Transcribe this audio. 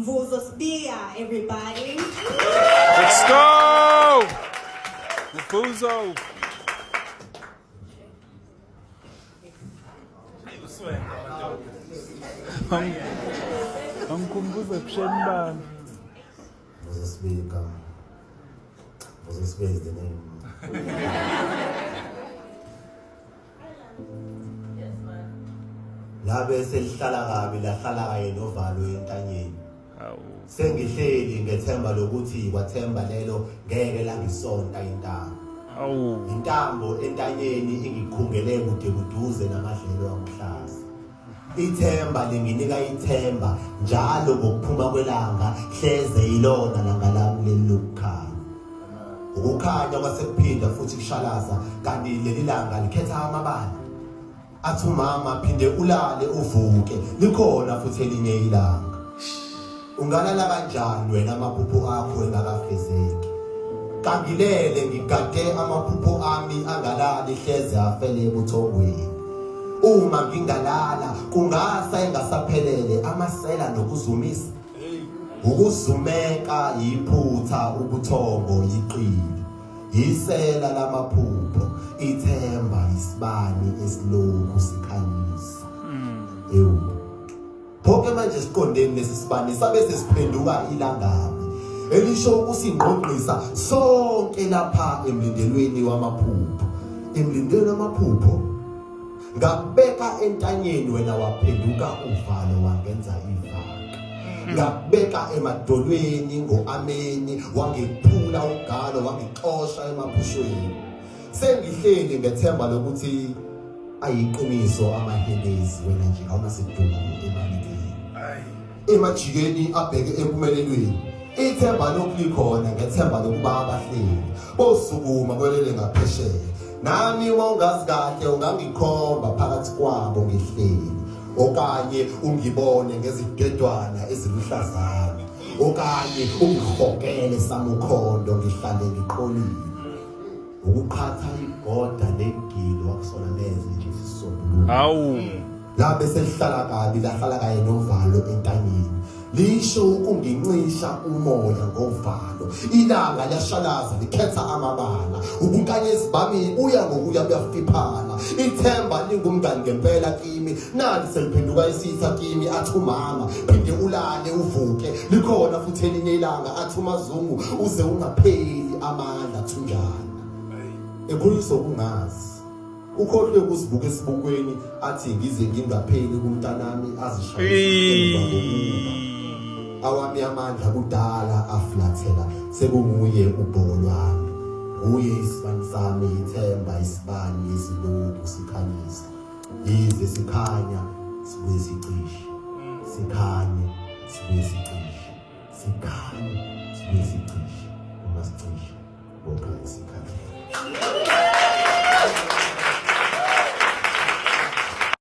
Mvuzo Sibiya, everybody. Let's go! Mvuzo. Angikhumbuza ebusheni bami. Mvuzo Sibiya igama. Mvuzo Sibiya is the name. Labe selihlala kabi lahlala kanye novalo entanyeni. Sengihleli ngethemba lokuthi kwathemba lelo ngeke langisonta intambo. Awu. Intambo entanyeni ingikhungele kude kuduze namadlelo akuhlaza. Ithemba linginika ithemba njalo ngokuphuma kwelanga hleze ilona langa lami leli lokukhanya. Ukukhanya kwasekuphinda futhi kushalaza kanti leli langa likhetha amabala. Athi umama phinde ulale uvuke likhona futhi elinye ilanga. Ungalala kanjani wena amaphupho akho engakafezeki? Kangilele ngigade amaphupho ami angalali hleze afele ebuthongweni. Uma ngingalala kungasa engasaphelele amasela nokuzumisa. Ukuzumeka yiphutha ubuthongo yiqili. Yisela lamaphupho ithemba isibani esilokhu sikhanyisa. Ewu. Pho-ke manje siqondeni lesi sibani sabe sesiphenduka ilangabi elisho ukusingqongqisa sonke lapha emlindelweni wamaphupho. Emlindelweni wamaphupho ngakubeka entanyeni wena waphenduka uvalo wangenza ivaka. Ngakubeka emadolweni ngo-ameni wangiphula ugalo wangixosha emaphushweni. Sengihleli ngethemba lokuthi ayiqiniso amahelezi wena nje awunasidumbu emalini. Emajikeni abheke empumelelweni. Ithemba lokhu likhona ngethemba lokuba abahleli bosukuma kwelele ngaphesheya. Nami uma ungazi kahle ungangikhomba phakathi kwabo ngihleli okanye ungibone ngezidedwana eziluhlazana okanye ungihogele samukhondo ngihlale ngiqolile. Ukuqhatha igoda negilo akusona neze nje isisombululo. Hawu. Labe selihlala kabi lahlala kanye novalo entanyeni. Lisho ukungincisha umoya ngovalo. Ilanga liyashalaza likhetha amabala. Ubunkanyezi bami buya ngokuya buyafiphala. Ithemba lingumngani ngempela kimi. Nali seliphenduka isitha kimi athi umama phinde ulale uvuke. Likhona futhi elinye ilanga athi umazungu uze ungapheli amandla thunjana ekhuliswa ukungazi ukhohlwe ukuzibuka esibukweni athi ngize ngingapheli kumntanami azishaye awami amandla kudala aflathela sekunguye ubhoko lwami nguye isibani sami ithemba isibani esiloku sikhanyisa yize sikhanya sibuye sicishe sikhanye sibuye sicishe Sikhanye sibuye sicishe uma sicishe boqa isikhathi.